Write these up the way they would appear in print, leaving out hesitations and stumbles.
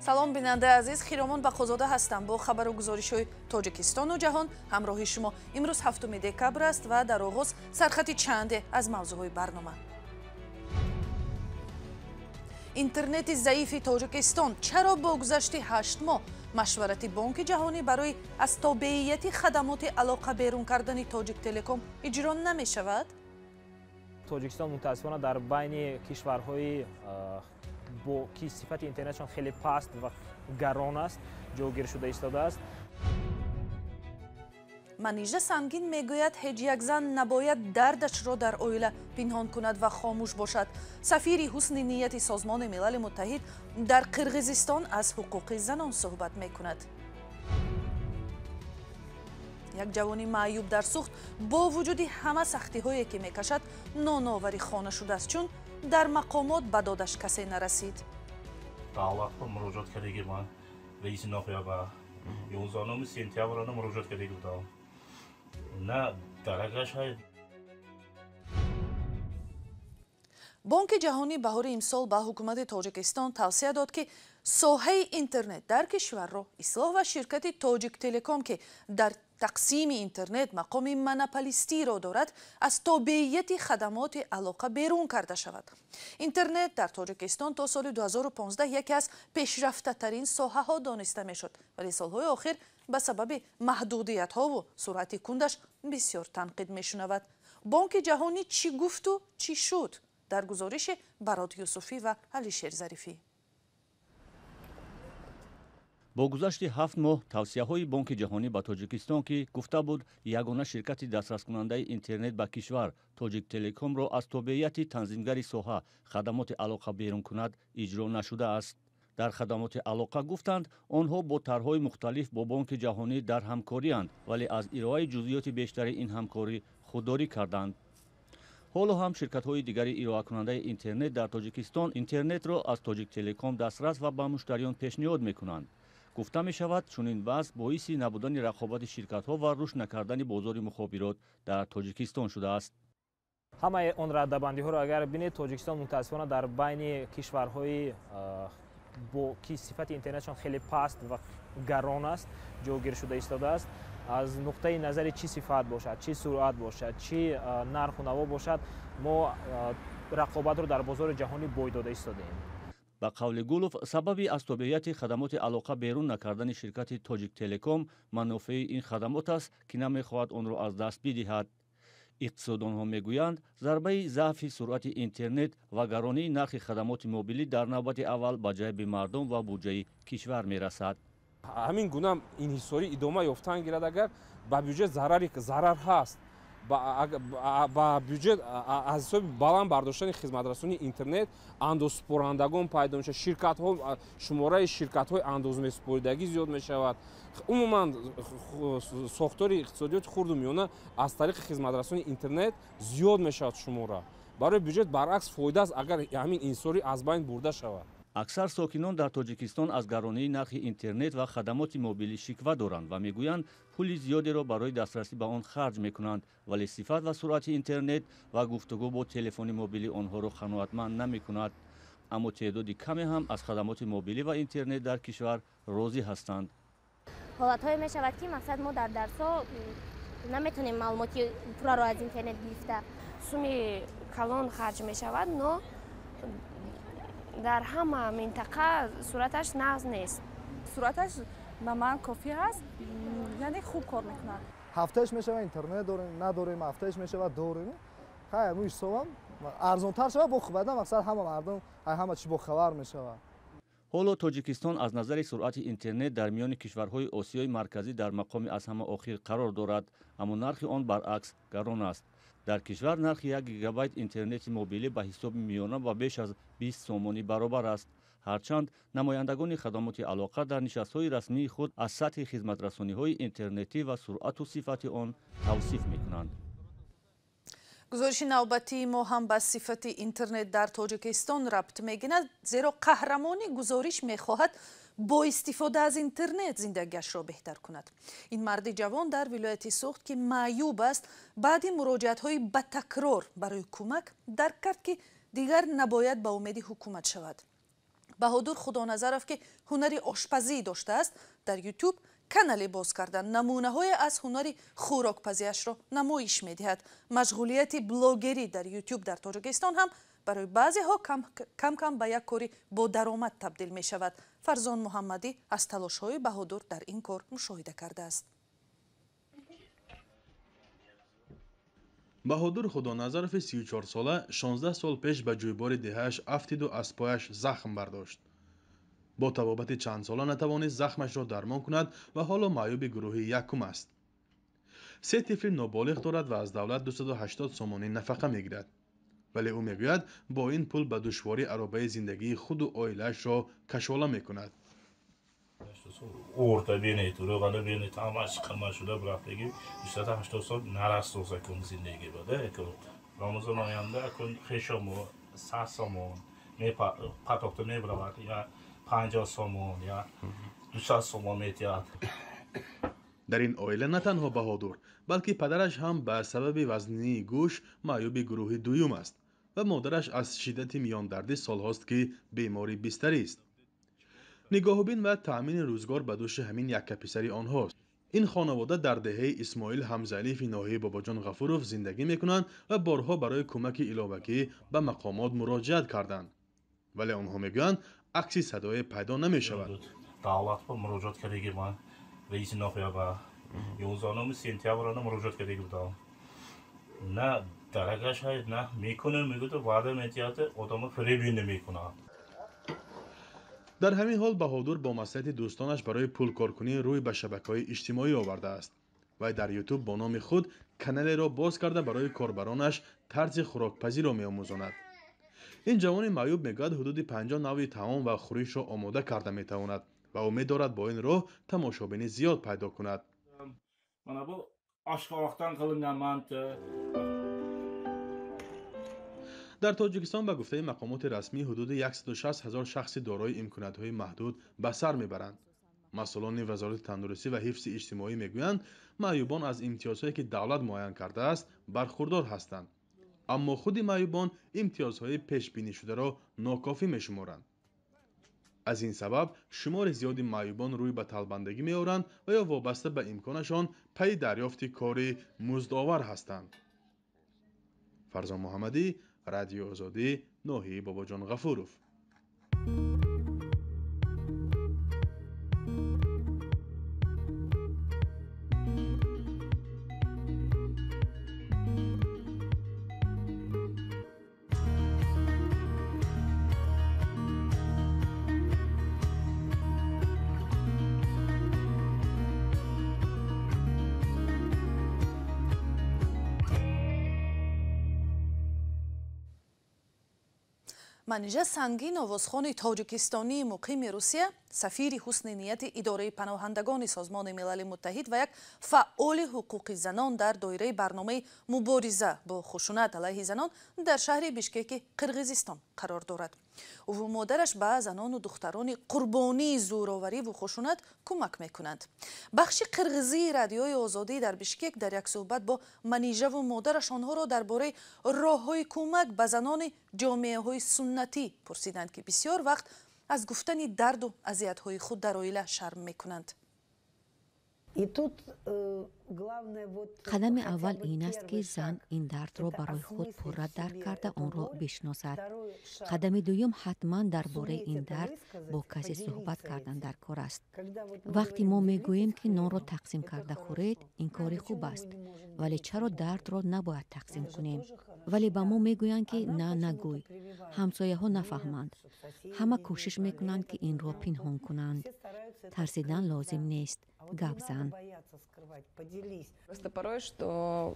Салом, бинандаи азиз, Хиромон Бақозода ҳастам бо хабару гузоришҳои Тоҷикистону ҷаҳон ҳамроҳи шумо. Имрӯз 7 декабр аст ва дар оғоз сархати чанде аз мавзӯъҳои барнома. Интернети заифи Тоҷикистон чаро бо гузашти 8 моҳ машварати Бонки ҷаҳонӣ барои аз тобеияти хадамоти алоқа берун кардани Тоҷиктелеком иҷро намешавад? Тоҷикистон мутаассифона дар байни кишварҳои бо ки сифати интернетшон хеле паст ва гарон аст ҷойгир шуда истодааст. Манижа Сангин мегӯяд, ҳеҷ як зан набояд дардашро дар оила пинҳон кунад ва хомӯш бошад. Сафири ҳусни нияти Созмони Милали Муттаҳид дар Қирғизистон аз ҳуқуқи занон суҳбат мекунад. Як ҷавони маъюб дар Сухт бо вуҷуди ҳама сахтиҳое ки мекашад, ноновари хона шудааст, чун дар мақомот ба додаш касе нарасид. Давлатба муроҷиат кардаги ман раиси ноҳия ба 11 сентябр муроҷиат кардаги будам. На даракаш. Бонки ҷаҳонӣ баҳори имсол ба ҳукумати Тоҷикистон тавсия дод, ки соҳаи интернет дар кишварро ислоҳ ва ширкати Тоҷиктелеком, ки дар тақсими интернет мақоми монополистиро дорад, аз тобеияти хадамоти алоқа берун карда шавад. Интернет дар Тоҷикистон то соли 2015 яке аз пешрафтатарин соҳаҳо дониста мешуд, вале солҳои охир ба сабаби маҳдудиятҳову суръати кундаш бисёр танқид мешунавад. Бонки ҷаҳонӣ чӣ гуфту чӣ шуд? Дар гузориши Барот Юсуфӣ ва Алишер Зарифӣ. Бо гузашти 7 моҳ тавсияҳои Бонки ҷаҳонӣ ба Тоҷикистон, ки гуфта буд ягона ширкати дастраскунандаи интернет ба кишвар Тоҷиктелекомро аз тобеияти танзимгари соҳа хадамоти алоқа берун кунад, иҷро нашудааст. Дар хадамоти алоқа гуфтанд, онҳо бо тарҳҳои мухталиф бо Бонки ҷаҳонӣ дар ҳамкорианд, вале аз ироаи ҷузъиёти бештари ин ҳамкорӣ худдорӣ карданд. Ҳоло ҳам ширкатҳои дигари ироакунандаи интернет дар Тоҷикистон интернетро аз Тоҷиктелеком дастрас ва ба муштариён пешниҳод мекунанд. Гуфта мешавад, чунин вазъ боиси набудани рақобати ширкатҳо ва рушд накардани бозори мухобирот дар Тоҷикистон шудааст. Ҳамаи он раддабандиҳоро агар бинед, Тоҷикистон мутаассифона дар байни кишварҳои бо ки сифати интернетшон хеле паст ва гарон аст ҷойгир шуда истодааст. Аз нуқтаи назари чӣ сифат бошад, чӣ суръат бошад, чӣ нарху наво бошад, мо рақобатро дар бозори ҷаҳонӣ бой дода истодаем. Ба қавли Гулов, сабаби аз тобеияти хадамоти алоқа берун накардани ширкати Тоҷиктелеком манофеи ин хадамот аст, ки намехоҳад онро аз даст бидиҳад. Иқтисодонҳо мегӯянд, зарбаи заъфи суръати интернет ва гаронии нархи хадамоти мобилӣ дар навбати аввал ба ҷайби мардум ва буҷаи кишвар мерасад. Ҳамин гуна инҳисорӣ идома ёфтан гирад, агар ба бюҷет зарар ҳаст, ба бюҷет аз ҳисоби баланд бардоштани хизматрасонии интернет андозсупорандагон пайдо мешавад, ширкатҳо, шумораи ширкатҳои андозмесупоридагӣ зиёд мешавад. Умуман сохтори иқтисодиёти хурду миёна аз тариқи хизматрасонии интернет зиёд мешавад шумора. Барои бюҷет баръакс фоида аст, агар ҳамин инҳисорӣ аз байн бурда шавад. Аксар сокинон дар Тоҷикистон аз гаронии нархи интернет ва хадамоти мобилӣ шиква доранд ва мегӯянд, пули зиёдеро барои дастрасӣ ба он харҷ мекунанд, вале сифат ва суръати интернет ва гуфтугӯ бо телефони мобилӣ онҳоро қаноатманд намекунад. Аммо теъдоди каме ҳам аз хадамоти мобилӣ ва интернет дар кишвар розӣ ҳастанд. Ҳолатҳое мешавад, ки мақсад мо дар дарсҳо наметонем маълумоти пурраро аз интернет гирифта. Суми калон харҷ мешавад, но дар ҳама минтақа сураташ нағз нест. Сураташ ба ман кофӣ ҳаст, яъне хуб кор мекунад. Ҳафтааш мешавад интернет дорем, надорем, ҳафтааш мешавад дорем. Хай ҳамин ҳисобам арзонтар шавад, бо баъдан мақсад ҳама мардум ҳама чӣ бохабар мешавад. Ҳоло Тоҷикистон аз назари суръати интернет дар миёни кишварҳои Осиёи Марказӣ дар мақоми аз ҳама охир қарор дорад, аммо нархи он баръакс гарон аст. Дар кишвар нархи 1 гигабайт интернети мобилӣ ба ҳисоби миёна ба беш аз 20 сомонӣ баробар аст. Ҳарчанд намояндагони хадамоти алоқа дар нишастҳои расмии худ аз сатҳи хизматрасониҳои интернетӣ ва суръату сифати он тавсиф мекунанд. Гузориши навбатии мо ҳам ба сифати интернет дар Тоҷикистон рабт мегирад, зеро қаҳрамони гузориш мехоҳад бо истифода аз интернет зиндагиашро беҳтар кунад. Ин марди ҷавон дар вилояти Сухт, ки маъюб аст, баъди муроҷиатҳои ба такрор барои кӯмак дарк кард, ки дигар набояд ба умеди ҳукумат шавад. Баҳодур Худоназаров, ки ҳунари ошпазӣ доштааст, дар Ютуб канале боз карда, намунаҳое аз ҳунари хӯрокпазиашро намоиш медиҳад. Машғулияти блогерӣ дар Ютуб дар Тоҷикистон ҳам барои баъзеҳо кам-кам ба як кори бо даромад табдил мешавад. Фарзон Муҳаммадӣ аз талошҳои Баҳодур дар ин кор мушоҳида кардааст. Баҳодур Худоназарови 34сола 16 сол пеш ба ҷӯйбори деҳааш афтиду аз пояш захм бардошт. Бо табобати чандсола натавонист захмашро дармон кунад ва ҳоло маъюби гурӯҳи якум аст. Се тифли ноболиғ дорад ва аз давлат 280 сомонӣ нафақа мегирад. Вале ӯ мегӯяд, бо ин пул ба душворӣ аробаи зиндагии худу оилаашро кашола мекунад. Орда бинед, рӯғана бинед, ҳамаш қимат шуда рафтагӣ, 280 сом нарасоз акун зиндагӣ бада. Рамазон оянда акун хешомо 100 сомон патохта мебаравад, я 50 сомон, я 200 сомон метиҳад. Дар ин оила на танҳо Баҳодур, балки падараш ҳам ба сабаби вазнинии гӯш маъюби гурӯҳи дуюм аст ва модараш аз шиддати миёндардӣ солҳост, ки бемори бистарист. Нигоҳубин ва таъмини рӯзгор ба дӯши ҳамин яккаписари онҳост. Ин хонавода дар деҳаи Исмоил Ҳамзалиеви ноҳияи Бобоҷон Ғафуров зиндагӣ мекунанд ва борҳо барои кӯмаки иловагӣ ба мақомот муроҷиат карданд. Вале онҳо мегӯянд, акси садое пайдо намешавад. Давлат ба муроҷиат кардагӣ ман раиси ноҳия ба 11 сентябр муроҷиат кардагӣ будам. На даракаш ҳаст, на мекунем, мегӯяд, ваъда метиҳад, одамо фиребӣ намекунад. Дар ҳамин ҳол Баҳодур бо маслиҳати дӯстонаш барои пулкоркунӣ рӯй ба шабакаҳои иҷтимоӣ овардааст. Вай дар Ютуб бо номи худ каналеро боз карда барои корбаронаш тарзи хӯрокпазиро меомӯзонад. Ин ҷавони маъюб мегӯяд, ҳудуди 50 навъи таом ва хӯришро омода карда метавонад ва умед дорад бо ин роҳ тамошобини зиёд пайдо кунад. Дар Тоҷикистон ба гуфтаи мақомоти расмӣ ҳудуди 160 ҳазор шахси дорои имкониятҳои маҳдуд ба сар мебаранд. Масъулони Вазорати тандурустӣ ва ҳифзи иҷтимоӣ мегӯянд, маъюбон аз имтиёзҳое ки давлат муайян кардааст бархурдор ҳастанд. Аммо худи маъюбон имтиёзҳои пешбинишударо нокофӣ мешуморанд. Аз ин сабаб шумори зиёди маъюбон рӯй ба талбандагӣ меоранд ва ё вобаста ба имконашон пайи дарёфти кори муздовар ҳастанд. Фарзон Муҳаммадӣ, Радиои Озодӣ, ноҳияи Бобоҷон Ғафуров. Манижа Сангин, овозхони тоҷикистонии муқими Русия, сафири ҳусни нияти идораи паноҳандагони Созмони Милали Муттаҳид ва як фаъоли ҳуқуқи занон дар доираи барномаи мубориза бо хушунат алайҳи занон дар шаҳри Бишкеки Қирғизистон қарор дорад. Ӯву модараш ба занону духтарони қурбонии зӯровариву хушунат кӯмак мекунанд. Бахши қирғизии Радиои Озодӣ дар Бишкек дар як суҳбат бо Манижаву модараш онҳоро дар бораи роҳҳои кӯмак ба занони ҷомеаҳои суннатӣ пурсиданд, ки бисёр вақт аз гуфтани дарду азиятҳои худ дар оила шарм мекунанд. Қадами аввал ин аст, ки зан ин дардро барои худ пурра дарк карда онро бишносад. Қадами дуюм ҳатман дар бораи ин дард бо касе суҳбат кардан дар кор аст. Вақте мо мегӯем, ки нонро тақсим карда хӯред, ин кори хуб аст, вале чаро дардро набояд тақсим кунем? Вале ба мо мегӯянд, ки на, нагӯй, ҳамсояҳо нафаҳманд. Ҳама кӯшиш мекунанд, ки инро пинҳон кунанд. Тарсидан лозим нест, гап зан. Просто порой, что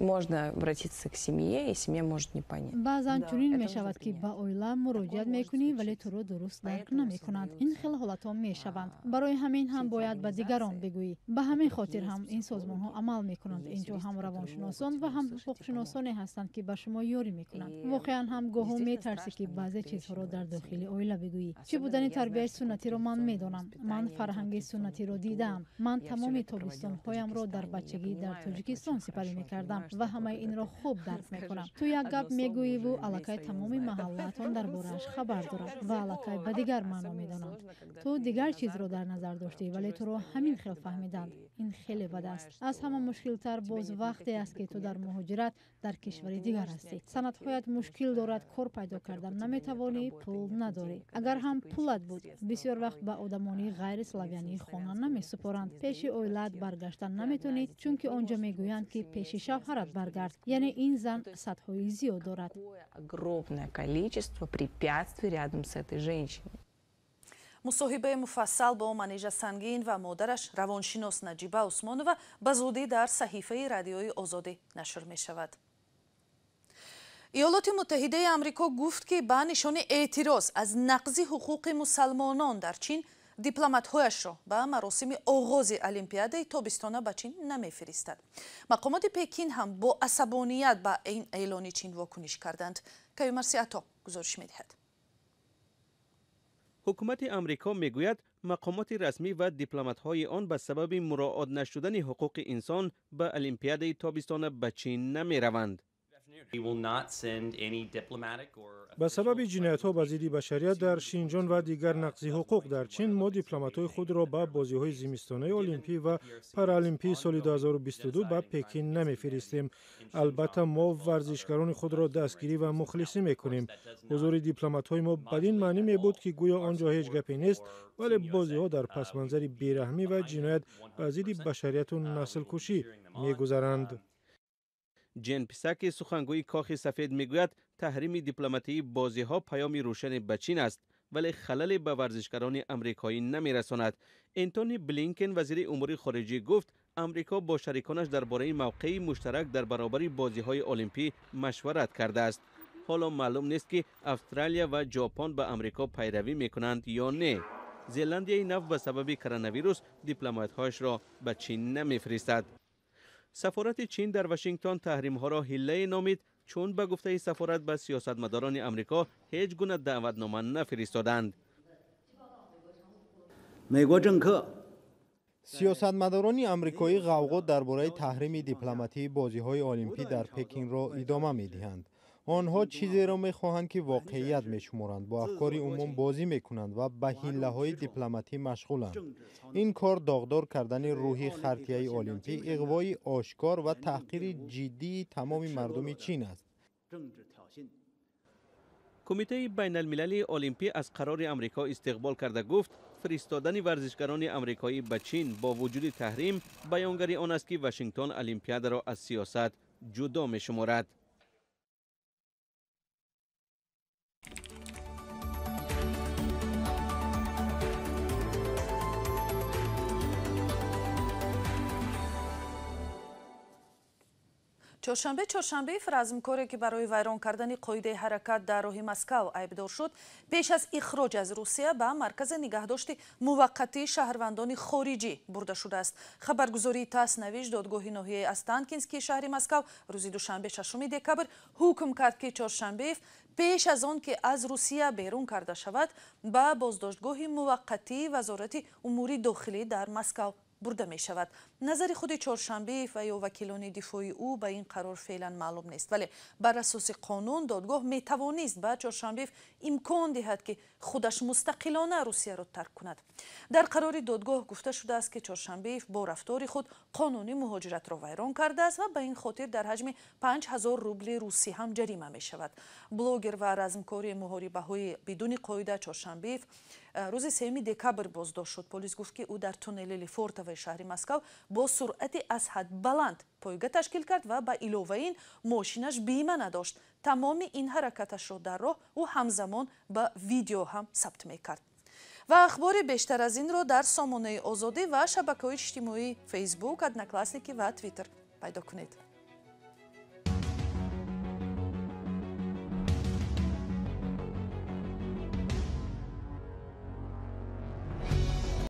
можно обратиться к семье, и семья может не понять. Баъзан чунин мешавад, ки ба оила муроҷиат мекунӣ, вале туро дуруст дарк намекунанд. Ин хел ҳолатҳо мешаванд. Барои ҳамин ҳам бояд ба дигарон бигӯӣ. Ба ҳамин хотир ҳам ин созмонҳо амал мекунанд. Инҷо ҳам равоншиносон ва ҳам ҳуқуқшиносоне ҳастанд, ки ба шумо ёрӣ мекунанд. Воқеан ҳам гоҳо метарсӣ, ки баъзе чизҳоро дар дохили оила бигӯӣ. Чӣ будани тарбияи суннатиро ман медонам. Ман фарҳанги суннатиро дидаам. Ман тамоми тобистонҳоямро дар бачагӣ дар Тоҷикистон сипарӣ мекардам. Ва ҳамаи инро хуб дарк мекунам. Ту як гап мегӯиву аллакай тамоми маҳаллаатон дар борааш хабар дорад ва аллакай ба дигар маъно медонанд. Ту дигар чизро дар назар доштӣ, вале туро ҳамин хел фаҳмиданд. Ин хеле бад аст. Аз ҳама мушкилтар боз вақте аст, ки ту дар муҳоҷират дар кишвари дигар ҳастӣ. Санадҳоят мушкил дорад, кор пайдо кардан наметавонӣ, пул надорӣ. Агар ҳам пулат буд, бисёр вақт ба одамони ғайриславянӣ хона намесупоранд. Пеши оилаат баргаштан наметонӣ, чунки он ҷо мегӯянд, ки пеши шавҳарат баргард. Яъне ин зан садҳои зиёд дорад. Огромное количество препятствий рядом с этой женщиной. Мусоҳибаи муфассал бо Манижа Сангин ва модараш, равоншинос Наҷиба Усмонова, ба зудӣ дар саҳифаи Радиои Озодӣ нашр мешавад. Иёлоти Муттаҳидаи Амрико гуфт, ки ба нишони эътироз аз нақзи ҳуқуқи мусалмонон дар Чин дипломатҳояшро ба маросими оғози Олимпиадаи тобистона ба Чин намефиристад. Мақомоти Пекин ҳам бо асабоният ба ин эълони Чин вокуниш карданд. Каюмарси Ато гузориш медиҳад. Ҳукумати Амрико мегӯяд, мақомоти расмӣ ва дипломатҳои он ба сабаби муроат нашудани ҳуқуқи инсон ба Олимпиадаи тобистона ба Чин намераванд. Ба сабаби ҷиноятҳо ба зидди башарият дар Шинҷон ва дигар нақзи ҳуқуқ дар Чин мо дипломатҳои худро ба бозиҳои зимистонаи Олимпӣ ва Паралимпии соли 2022 ба Пекин намефиристем. Албатта, мо варзишгарони худро дастгирӣ ва мухлисӣ мекунем. Ҳузури дипломатҳои мо бадин маънӣ мебуд, ки гӯё он ҷо ҳеҷ гапе нест, вале бозиҳо дар пасманзари бераҳмӣ ва ҷиноят ба зидди башарияту наслкушӣ мегузаранд. Ҷен Псаки, сухангӯи Кохи Сафед, мегӯяд, таҳрими дипломатии бозиҳо паёми рӯшане ба Чин аст, вале халале ба варзишгарони амрикоӣ намерасонад. Энтони Блинкен, вазири умури хориҷӣ, гуфт, Амрико бо шариконаш дар бораи мавқеи муштарак дар баробари бозиҳои олимпӣ машварат кардааст. Ҳоло маълум нест, ки Австралия ва Ҷопон ба Амрико пайравӣ мекунанд ё не. Зеландияи Нав ба сабаби коронавирус дипломатҳояшро ба Чин намефиристад. Сафорати Чин дар Вашингтон таҳримҳоро ҳиллае номид, чун ба гуфтаи сафорат ба сиёсатмадорони Амрико ҳеҷ гуна даъватнома нафиристоданд. Сиёсатмадорони амрикоӣ ғавғо дар бораи таҳрими дипломатии бозиҳои олимпӣ дар Пекинро идома медиҳанд. Онҳо чизеро мехоҳанд, ки воқеият мешуморанд, бо афкори умум бозӣ мекунанд ва ба ҳиллаҳои дипломатӣ машғуланд. Ин кор доғдор кардани рӯҳи хартияи олимпӣ, иғвои ошкор ва таҳқири ҷиддии тамоми мардуми Чин аст. Кумитаи байналмилалии олимпӣ аз қарори Амрико истиқбол карда гуфт, фиристодани варзишгарони амрикоӣ ба Чин бо вуҷуди таҳрим баёнгари он аст, ки Вашингтон Олимпиадаро аз сиёсат ҷудо мешуморад. Чоршанбе Чоршанбеев, размкоре, ки барои вайрон кардани қоидаи ҳаракат дар роҳи Москав айбдор шуд, пеш аз ихроҷ аз Русия ба маркази нигаҳдошти муваққатии шаҳрвандони хориҷӣ бурда шудааст. Хабаргузории ТАСС навишт, додгоҳи ноҳияи Останкинский шаҳри Москав рӯзи душанбе, 6 декабр, ҳукм кард, ки Чоршанбеев пеш аз он ки аз Русия берун карда шавад, ба боздоштгоҳи муваққатии Вазорати умури дохилӣ дар Москав бурда мешавад. Назари худи Чоршанбеев ва ё вакилони дифои ӯ ба ин қарор феълан маълум нест, вале бар асоси қонун додгоҳ метавонист ба Чоршанбеев имкон диҳад, ки худаш мустақилона Русияро тарк кунад. Дар қарори додгоҳ гуфта шудааст, ки Чоршанбеев бо рафтори худ қонуни муҳоҷиратро вайрон кардааст ва ба ин хотир дар ҳаҷми 5000 рубли русӣ ҳам ҷарима мешавад. Блогер ва размкори муҳорибаҳои бидуни қоида Чоршанбеев рӯзи 3 декабр боздошт шуд. Полис гуфт, ки ӯ дар туннели Лефортовои шаҳри Москав бо суръати аз ҳад баланд пойга ташкил кард ва ба илова ин мошинаш бима надошт. Тамоми ин ҳаракаташро дар роҳ ӯ ҳамзамон ба видео ҳам сабт мекард. Ва ахбори бештар аз инро дар сомонаи Озодӣ ва шабакаҳои иҷтимоии Фейсбук, Одноклассники ва Твиттер пайдо кунед.